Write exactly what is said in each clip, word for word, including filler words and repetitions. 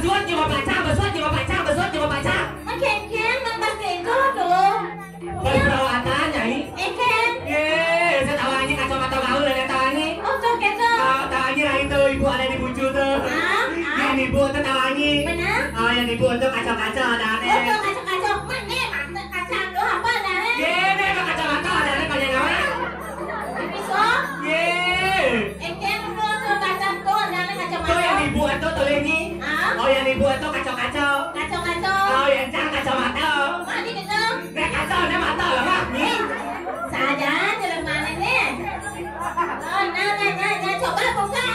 Besut juga pacang, besut juga pacang, besut juga pacang. Kéngkén, nang pas kéto to. Perawatan, Nyai. Éngkén. Yé, saya tawangi kacamata gaul dan tawangi. Oh, to kéto. Ah, tawangi lah itu ibu ada di bucu tuh. Ah, ah. Yang ibu tuh tawangi. Benar? Ah, yang ibu tuh kacau-kacau ada aneh. Oh, to kacau-kacau. Mana mata kacau tuh apa ada aneh? Yé, ini apa kacamata ada aneh pada gawe? Bisa? Yé. Éngkén to, to kacau tuh ada aneh kacamata. Tuh yang ibu tuh tuh lagi. Ah? Oh, yang ibu tuh kacau-kacau. Kacau-kacau. Oh, yang cang kacamata. Mana gitu? Nek kacau, nek mata lah, Mak. Nih. Saja, jelek mana nih? Oh, nah, nah, nah, nah, coba buka.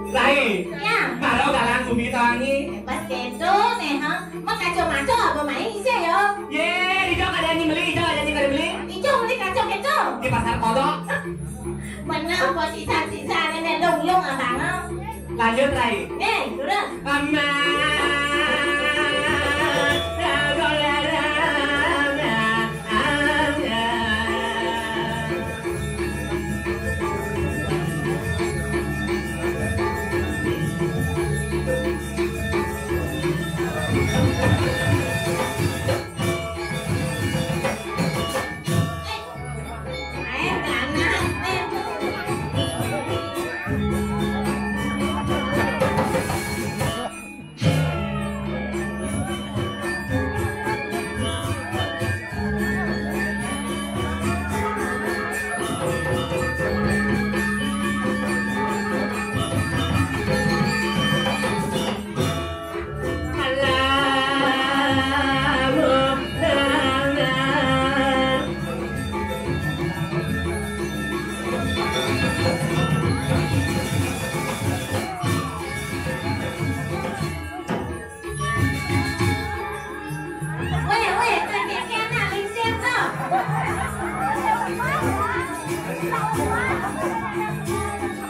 Rai. Ya. Maro galang sumi tangi. Pas kéto nih, ha. Mak kacau-kacau apa main sih yo? Yé, ijo kada nyembeli, ijo kada nyembeli. Ijo beli kacau kéto. Di pasar kodok. Mana apa sisa-sisa nenek dong, dong, abang? Lanjut, Rai. Eh, terus. Amat. Wéh, wéh, kaget kena lingsir tu.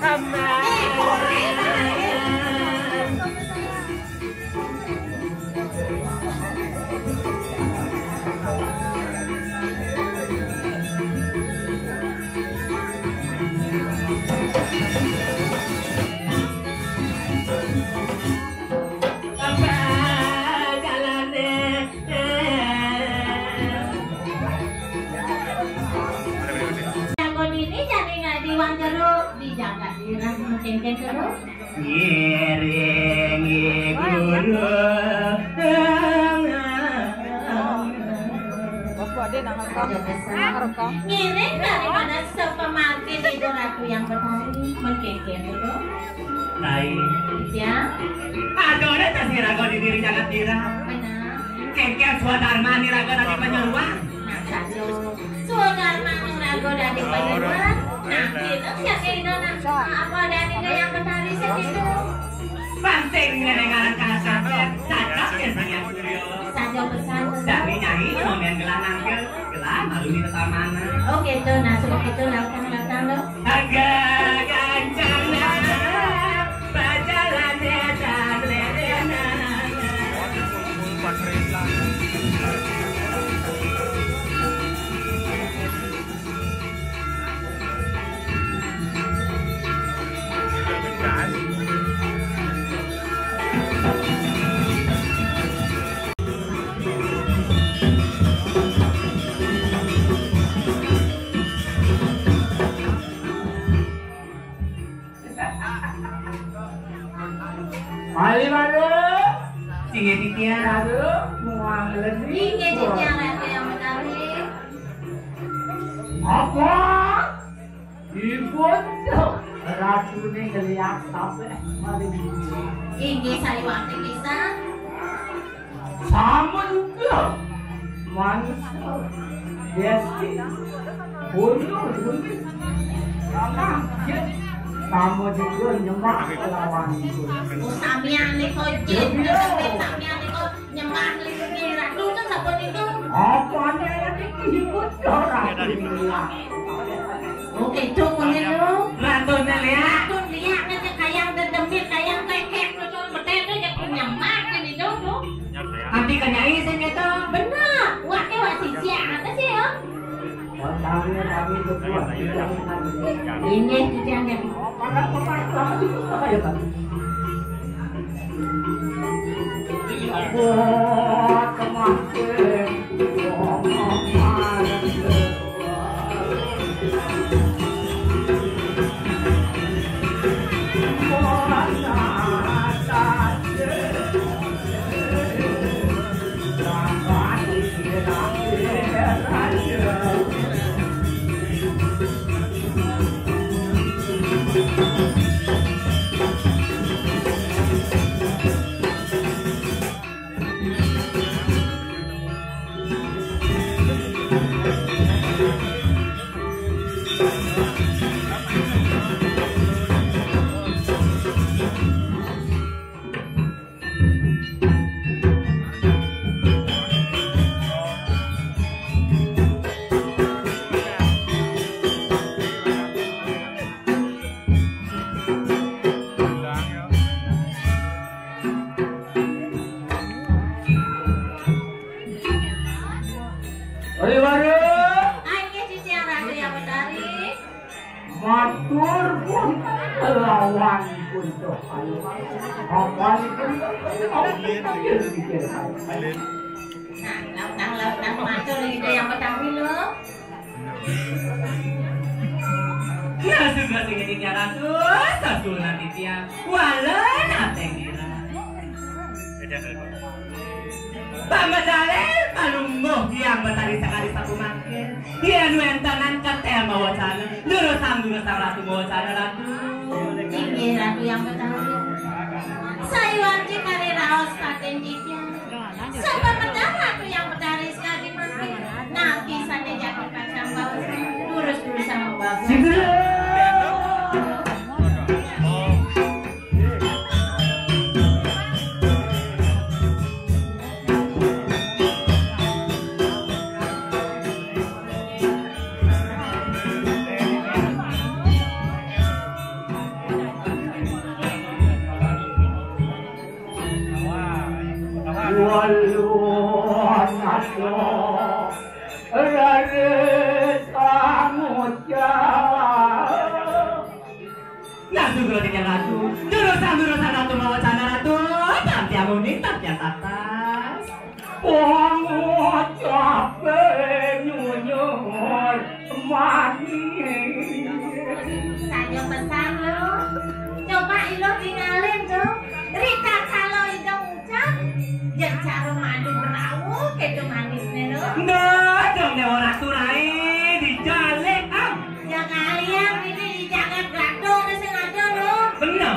Aman. Eh, kok naik, naik? Jago dini jadi nggak di Wang Jeruk, di jagat Irang mungkin kan terus. Ngiringi guru. Bos, Bu Ade, nang rekam. Nang rekam. Ngiring daripada sepemargin itu ratu yang berhari mengkengkeng itu. Lain. Ya. Aduh, ada tas nirago di diri jagat dira. Benar. Kengkeng swadharma nirago tadi penyuluan. Nah, satu. Swadharma nirago tadi penyuluan. Nah, itu siapa itu, nah? Apa dan itu yang berhari segitu? Panting ngedengaran kata cacak ya saya. Saja pesan. Dari nyai, ngomen gelah nangkil, gelah malu di tetamanan. Oh gitu, nah sebab itu lakukan datang lo. Harga gancang dah, pajalan ya tak lerenan. Mari, mari. Singgih titiang. Aduh, muang lagi. Singgih titiang, Ratu yang menarik. Apa? Ibu tuh, Ratu ini ngeliat sampai mari. Inggih, sariwati pisan. Sama juga manusia. Desti. Bunuh, bunuh. Sama, ya. Sama juga nyembah lawan itu. Oh, samian nih kok jin, samian nih kok nyembah nih, Ratu tuh sapa niku? Apa nih, ini ribut orang. Oke, itu punya lu. Ratu nih, lihat. Ratu lihat, ngecek kayang dedemit, kayang tekek, tuh, tuh, betul tuh, ya punya mak ini tuh, tuh. Nanti ke nyai sini tuh. Bener. Wah, kayak wah sisi apa sih, ya? Ini yang Ayo, Baru. Ayo, Cici yang Ratu yang Betari. Matur pun lawan pun tuh. Ayo, apa itu? Nah, lautang-lautang matur gitu yang Betari lo. Nah, sudah sing titiang Ratu, sasuhunan titiang, walen ateng ira. Pamedale palungguh tiang Betari sakadi sapunaken. Yen wentenan ketel mawacana, durusang-durusang Ratu mawacana, Ratu. Inggih, Ratu yang Betari. Sayuwakti kari raos paten titiang. Sapamedah Ratu yang Betari sakadi mangkin. Napi sané jagi pacang baos, durus-durusang baos. Walunata raris pangucap. Nah, sugra tiga ratu, durusang-durusang ratu mawacana ratu, tampiang uning, tampiang tatas. Pangucape nyunyur manis. Saja pesan lo. Coba ilo tingalin tuh. Rita kalau idong ucap, ya cara madu berawuk itu manisnya lo. Nggak dong, Dewa Ratu Rai, dijalek, ah. Ya kalian ini di jagat Gadong sing ada lo. Bener.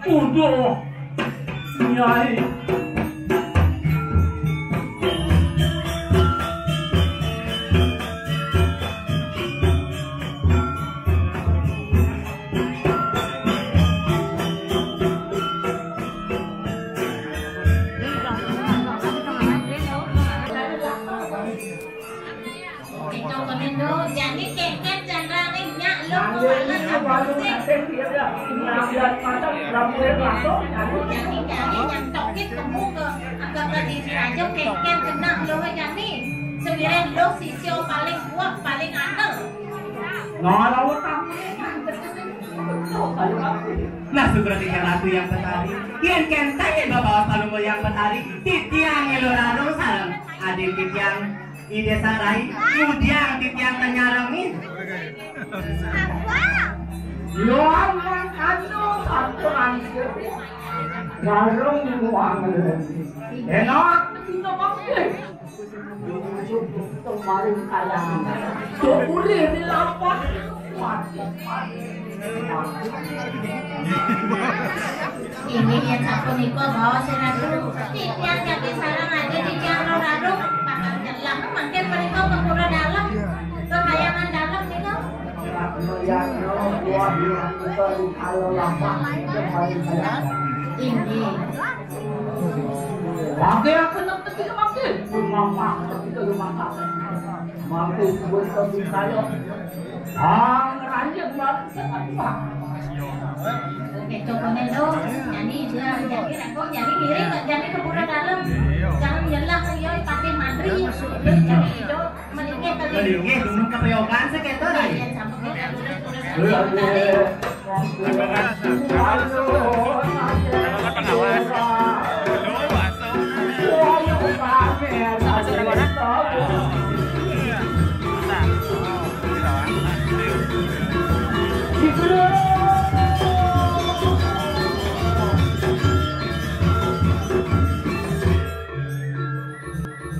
Hmm. Uduh, Nyai. Itu kemendo, jani keket janda nih, nyak lo. Jani, jani, nyantokit temu ke agak tadi aja keket kena lo, jani. Sebiren lo sisio paling kuat, paling anteng. Nah, lawan. Nah, sugra tiga ratu yang petari. Yang kentanya bapak paling yang petari. Titiang ngeloraro sareng adin titiang. Ida sarai, ngudiang titiang tanyarengin. Apa? Yohan mangkano satu angkir. Garung muang. Enak, kita pakai. Kemarin kayangan. Tuh boleh di lapak. Ini yang sapunika bawa sinatu. Titiang jagi sareng aja titiang roradu. Bakal jelang mangkin menika ke pura dalem. Ke kayangan dalem nika. Ini. Lagi aku nak ketika makin. Rumah makan ketika rumah makan. Mampu buat kami saya. Ah, ngeranjut banget. Oke, coba melo. Jani juga, jani reko, jani ngiring, jani ke pura dalem. Jangan jelas, ya, pakai mantri. Jani hijau, menikah ke Nggih, dumun kapeyokan saketo, Ray.